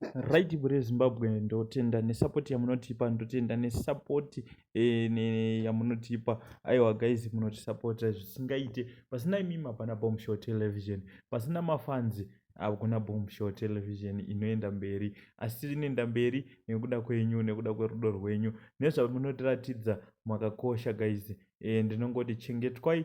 Right, mhuri yeZimbabwe, ndotenda nesapoti yamunotipa, ndotenda nesapoti yamunotipa. Aiwa guys, munotisapota zvisingaite. Pasina imimi hapana Bomb Show Television, pasina mafanzi hakuna Bomb Show Television inoenda mberi, asi inoenda mberi nekuda kwenyu, nekuda kwerudo rwenyu nezvamunotiratidza. Makakosha guys. Ndinongoti chengetwai,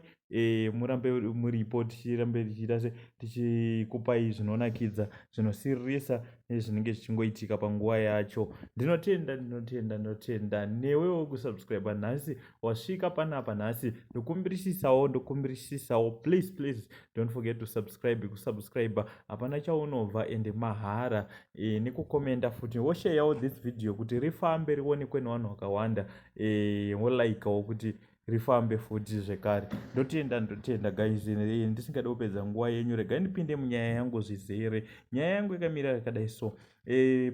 murambe muripo, tichirambe tichiita se tichikupai zvinonakidza, zvinosiririsa nezvinenge zvichingoitika panguva yacho. Ndinotenda, ndinotenda, ndinotenda newewo kusubscribe nhasi, wasvika panapa nhasi. Ndokumbirisisawo, ndokumbirisisawo, please, please don't forget to subscribe. Kusubscribe hapana chaunobva, ende mahara. Nekukomenda futi, wosharewo this video kuti rifambe, rionekwe nevanhu vakawanda. Wolikewo kuti rifambe futi zvekare. Ndotenda, ndotenda guys. Ndisingadi kupedza nguva yenyu, regai ndipinde munyaya yangu zvizere. Nyaya yangu yakamira yakadai so.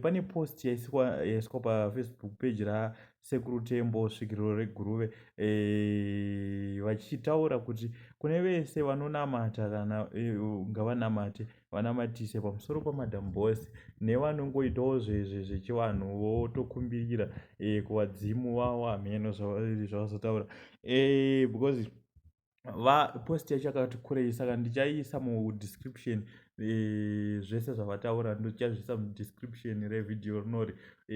Pane post yaiswa paFacebook page raSekuru Tembo, svikiro reGuruve, vachitaura kuti kune vese vanonamata kana ngavanamate, vanamatise pamusoro paMadam Boss, nevanongoitawo zvechivanhu votokumbirira kuvadzimu vavo. Hameno zvavazotaura because vapost yacho yakati kurei, saka ndichaiisa mudescription. Zvese zvavataura ndichazviisa mudescription revhidhiyo rinori,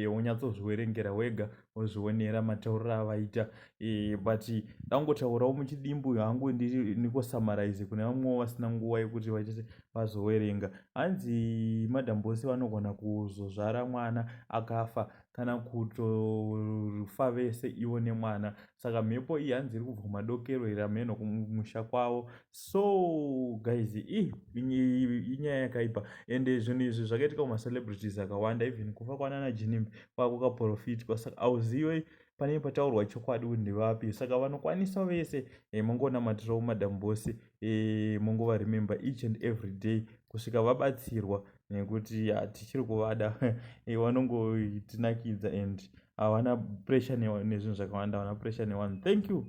wonyatsozviverengera wega, wozvionera matauriro avaita. But ndangotaurawo muchidimbu hangu, ndikosummarize kune vamwewo vasina nguva yekuti vaite vazoverenga. Hanzi Madam Boss vanogona kuzozvara mwana akafa kana kutofa vese ivo nemwana. Saka mhepo iyi hanzi iri kubva kumadokero here, hameno kumusha kwavo. So guys, inyaya yakaipa, ende zvinhu izvi zvakaitika kumacelebrities akawanda. Even kufa kwanana Ginimbi kwakukaprofitwa, saka hauzive panenge pataurwa chokwadi kuti ndevapi. Saka vanokwanisa vese, mongonamatirawo Madam Boss, mongovaremember each and every day kusvika vabatsirwa, nekuti tichiri kuvada. Vanongotinakidza and havana pressure nezvinhu zvakawanda, havana pressure nevanhu. Thank you.